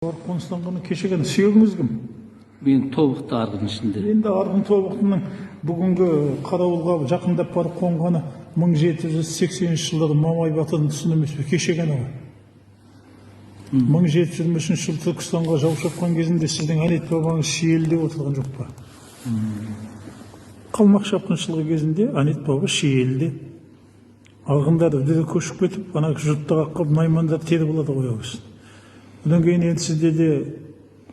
Барып қоныстанғаны кеше ғана. Сүйегіңіз кім? Мен Тобықты, Арғын ішінде. Енді Арғын Тобықтының бүгінгі Қарауылға жақындап барып қонғаны 1780 жылдары Мамай батырдың тұсында емес пе? Кеше ғана ғой. 1723 жылы Түркістанға жау шапқан кезінде сіздің Әнет бабаңыз Шиеліде отырған жоқ па? Қалмақ шапқыншылығы кезінде Әнет баба Шиеліде. Арғындар үдере көшіп кетіп, ана жұртты қаққып, наймандар теріп алады ғой ол кісіні. Одан кейін енді сізде де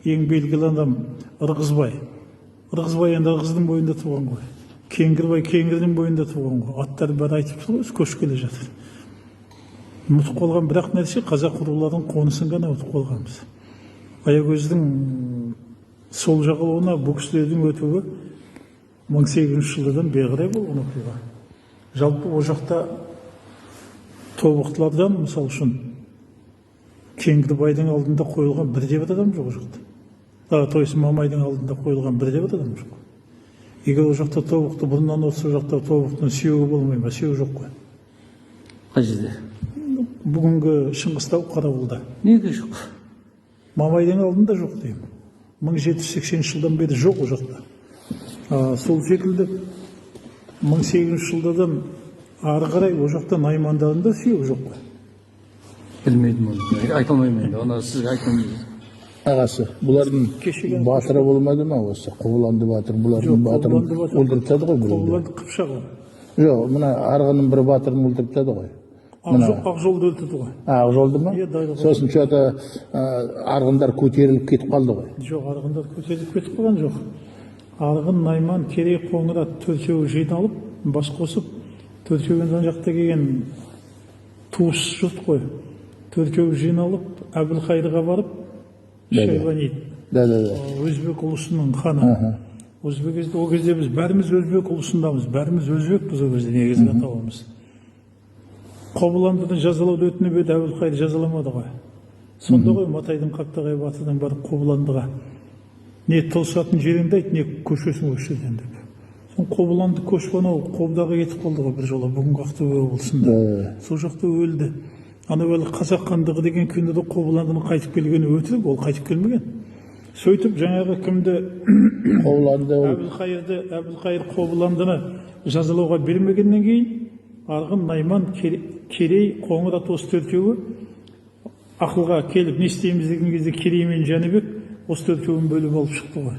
ең белгілі адам Ырғызбай. Ырғызбай енді Ырғыздың бойында туған ғой. Кеңгірбай Кеңгірдің бойында туған ғой. Аттары бәрі айтып тұр ғой, көшіп келе жатыр. Ұмытып қалған бір ақ нәрсе, қазақ руларының қонысын ғана ұмытып қалғанбыз. Аягөздің сол жағалауына бұл кісілердің өтуі 1800 жылдардан бері қарай болған оқиға. Жалпы ол жақта тобықтылардан, мысалы үшін, Кеңгірбайдың алдында қойылған бірде бір адам жоқ ол жақта. То есть Мамайдың алдында қойылған бірде бір адам жоқ. Егер ол жақта тобықты бұрыннан отырса, ол жақта тобықтының сүйегі болмай ма? Сүйегі жоқ қой. Қай жерде? Бүгінгі Шыңғыстау, Қарауылда. Неге жоқ? Мамайдың алдында жоқ деймін. 1780 жылдан бері жоқ ол жақта. Сол секілді 1800 жылдардан ары қарай ол жақта наймандардың да сүйегі жоқ қой. Білмедім оны. Айта алмаймын енді. Оны сізге айта алмаймын. Ағасы, бұлардың Кешегі- батыры болмады ма осы? Қобыланды батыр, бұлардың Жоқ, батырын Қобыланды батыр- өлтіріп тастады ғой біреулер. Қобыланды Қыпшақ ол. Жоқ, мына Арғынның бір батырын өлтіріп тастады ғой. Ақжол, Ақжолды өлтірді ғой. Ақжолды ма? Иә, дайыр. Сосын че-то арғындар көтеріліп кетіп қалды ғой. Жоқ, арғындар көтеріліп кетіп қалған жоқ. Арғын, Найман, Керей, Қоңырат төртеуі жиналып, бас қосып, төртеуі ана жақта келген туыс жұрт қой. Төртеуі жиналып, Әбілқайырға барып, Шайбани Да, да, да. өзбек ұлысының ханы. Өзбек кезде, ол кезде біз бәріміз өзбек ұлысындамыз, бәріміз өзбекпіз ол кезде, негізгі атауымыз. Қобыландыны жазалауды өтініп еді, Әбілқайыр жазаламады ғой. Сонда ғой Матайдың Қаптағай батырдың барып Қобыландыға: не тосатын жеріңді айт, не көшесің осы жерден деп. Соны Қобыланды көшіп анау Қобдаға кетіп қалды ғой бір жолы, бүгінгі Ақтөбе облысында. Сол жақта өлді. Анау әлі қазақ хандығы деген кинода Қобыландының қайтып келгені өтірік, ол қайтып келмеген. Сөйтіп жаңағы кімді, Қобыланды ол Әбілқайырды, Әбілқайыр Қобыландыны жазалауға бермегеннен кейін Арғын, Найман, Керей, Қоңырат осы төртеуі ақылға келіп, не істейміз деген кезде Керей мен Жәнібек осы төртеуін бөліп алып шықты ғой.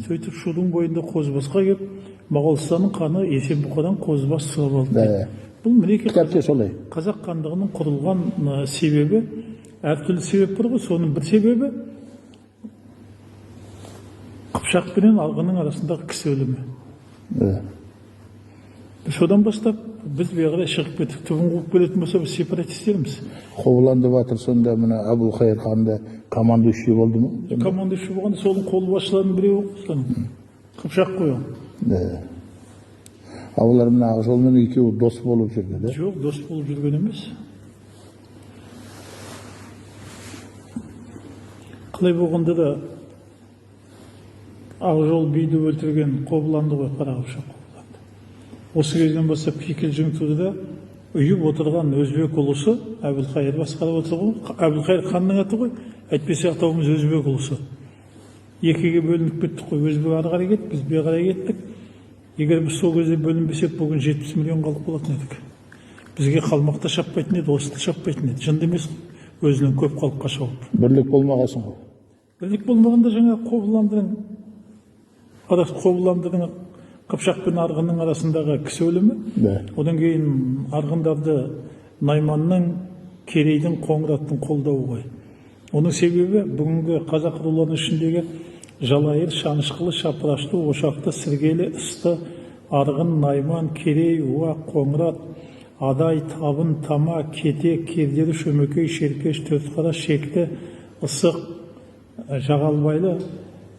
Сөйтіп Шудың бойында Қозыбасқа келіп, Моғолстанның ханы Есенбұқадан Қозыбас сұрап алды. Да. Бұл мінекей Кітапта солай. Қазақ хандығының құрылған себебі, әртүрлі себеп бар ғой, соның бір себебі Қыпшақ пенен Арғынның арасындағы кісі өлімі. Да. Содан бастап біз бері қарай шығып кеттік. Түбін қуып келетін болса, біз сепаратистерміз. Қобыланды батыр сонда мына Әбілқайыр ханды командующий болды ма? Командующий болғанда соның қолбасшыларының біреуі ғой, соның Қыпшақ қой ол. Да. А олар мына Ақжолмен екеуі дос болып жүрді, да? Жоқ, дос болып жүрген емес. Қалай болғанда да Ақжол биді өлтірген Қобыланды ғой, Қара Қыпшақ Қобыланды. Осы кезден бастап кикілжің туды да, ұйып отырған өзбек ұлысы Әбілқайыр басқарып отыр ғой. Әбілқайыр ханның аты ғой, әйтпесе атауымыз өзбек ұлысы. Екіге бөлініп кеттік қой, өзбек ары қарай кетті, біз бері қарай кеттік. Егер біз сол кезде бөлінбесек, бүгін 70 миллион халық болатын едік. Бізге қалмақ та шаппайтын еді, орыс та шаппайтын еді. Жынды емес қой, өзінен көп халыққа шауып. Бірлік болмағасын ғой. Бірлік болмағанда жаңа Қобыландының арасы, Қобыландының Қыпшақ пен Арғынның арасындағы кісі өлімі. Да. Одан кейін арғындарды Найманның, Керейдің, Қоңыраттың қолдауы ғой. Оның себебі бүгінгі қазақ руларының ішіндегі Жалайыр, Шанышқылы, Шапырашты, Ошақты, Сіргелі, Ысты, Арғын, Найман, Керей, Уақ, Қоңырат, Адай, Табын, Тама, Кете, Кердері, Шөмекей, Шеркеш, Төртқара, Шекті, Ысық, Жағалбайлы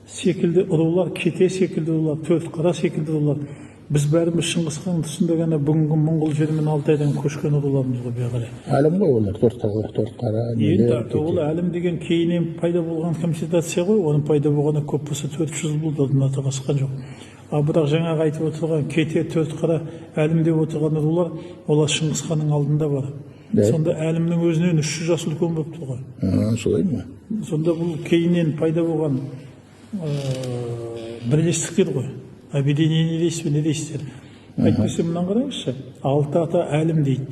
секілді рулар, Кете секілді рулар, Төртқара секілді рулар. Біз бәріміз Шыңғыс ханның тұсында ғана бүгінгі Моңғол жері мен Алтайдан көшкен рулармыз ғой бері қарай. Әлім ғой олар, төрт қара, төрт қара, Енді нелер, ол әлім деген кейіннен пайда болған конфедерация ғой, оның пайда болғаны көп болса 400 жыл болды, одан артық асқан жоқ. А бірақ жаңағы айтып отырған Кете, Төртқара, әлім деп отырған рулар, олар Шыңғыс ханның алдында бар. Да. Сонда Әлімнің өзінен 300 жас үлкен болып тұр ғой. А, солай ма? Сонда бұл кейіннен пайда болған бірлестіктер ғой, объединение дейсіз бе, не дейсіздер. Әйтпесе мынаны қараңызшы: алты ата Әлім дейді,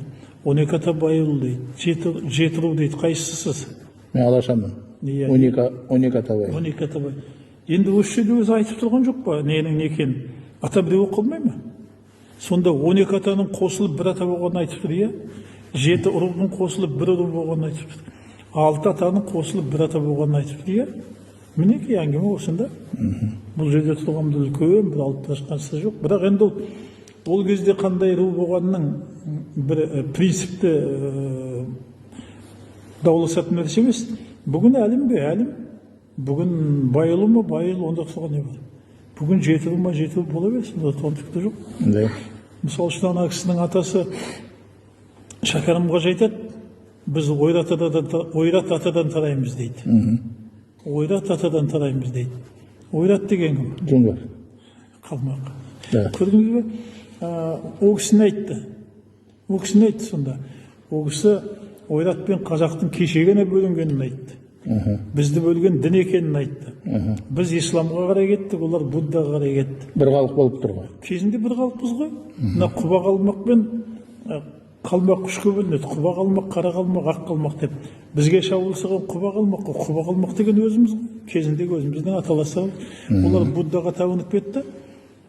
12 ата Байұлы дейді, жеті ру дейді. Қайсысыз? Мен Алашамын. Иә. 12 ата бай. 12 ата бай. Енді осы жерде өзі айтып тұрған жоқ па, ненің не екенін? Ата біреу болып қалмай ма сонда? 12 атаның қосылып бір ата болғанын айтып тұр, иә. Жеті рудың қосылып бір ру болғанын айтып тұр. Алты атаның қосылып бір ата болғанын айтып тұр, иә. Мінекей, әңгіме осында. Бұл жерде тұрған бір үлкен бір алып бара жатқан сыр жоқ. Бірақ енді ол кезде қандай ру болғанының бір принципті дауласатын нәрсе емес. Бүгін Әлім бе, Әлім, бүгін Байұлы ма, Байұлы, онда тұрған не бар? Бүгін жеті ру ма, жеті ру бола берсін, онда тұрған түк те жоқ. Мысалы үшін, ана кісінің атасы Шәкәрім қажы айтады: «Біз Ойрат атадан тараймыз», – дейді. «Ойрат атадан тараймыз», – дейді. Ойрат деген кім? Жоңғар. Қалмақ. Да. Көрдіңіз бе? Ол кісі не айтты? Ол кісі не айтты сонда? Ол кісі ойрат пен қазақтың кеше ғана бөлінгенін айтты, бізді бөлген дін екенін айтты. Біз исламға қарай кеттік, олар буддаға қарай кетті. Бір халық болып тұр ғой. Кезінде бір халықпыз ғой. Мына құба қалмақ пен қалмақ үшке бөлінеді: құба қалмақ, қара қалмақ, ақ қалмақ деп. Бізге шабуыл жасаған құба қалмақ қой. Құба қалмақ деген өзіміз ғой, кезіндегі өзіміздің аталастарымыз. Олар буддаға табынып кетті,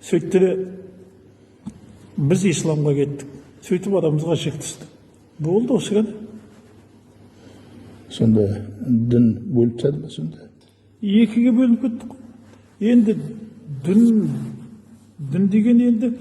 сөйтті де, біз исламға кеттік. Сөйтіп арамызға жік түсті, болды, осы ғана. Сонда дін бөліп тастады ма сонда? Екіге бөлініп кеттік қой. Енді дін деген енді